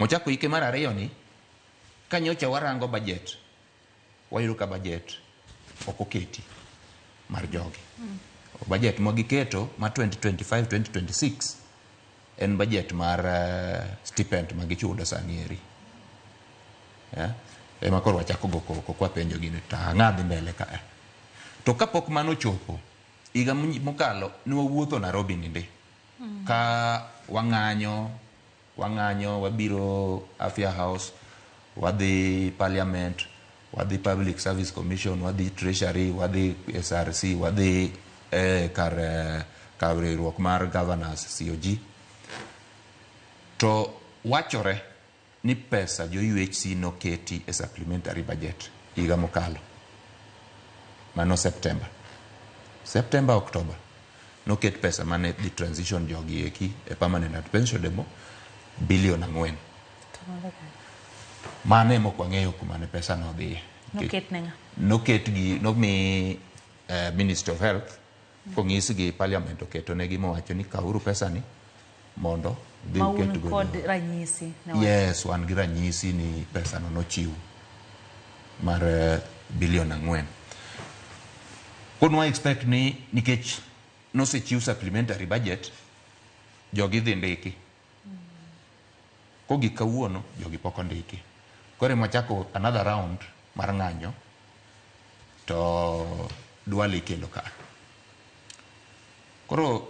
Mochako ike mar ariyo ni, ka nyocha warango budget, wayudo ka budget ok oketi mar jogi. Budget ma giketo ma 2025-2026 en budget mar stipend ma gichudo sani eri. Yeah? Ema koro wachako go koko kwapenjo gi ni to ang'a dhi mbele ka e. To kapok mano ochopo, higa mokalo ne wawuotho Nairobi ni ndi. Ka wang'anyo, wang'anyo, wabiro Afya House, wadhi Parliament, wadhi Public Service Commission, wadhi Treasury, wadhi SRC, wadhi kar riwruok mar Governors COG. To wachore ni pesa jo UHC noketi e supplementary budget higa mokalo. Mano September. September, October. Noket pesa mane dhi transition jogi eki e permanent and pensionable bilion 4. Mano ema ok wang'eyo kuma ne pesa no odhiye. Noket ne ng'a? Noket gi, nomi Ministry of Health kong'isgi Parliament oketo negi mowacho ni kawuru pesa ni mondo dhi Ma un uket godo. kod ranyisi ne wach. Yes, wan gi ranyisi ni pesa no nochiw mar bilion 4. Koro nwa expect ni nikech nosechiw supplementary budget, jogi dhi ndiki. Kogik kawuono, jogi pok ondiki. Koro ema wachako another round mar ng'anyo to Duale ikelo ka. Koro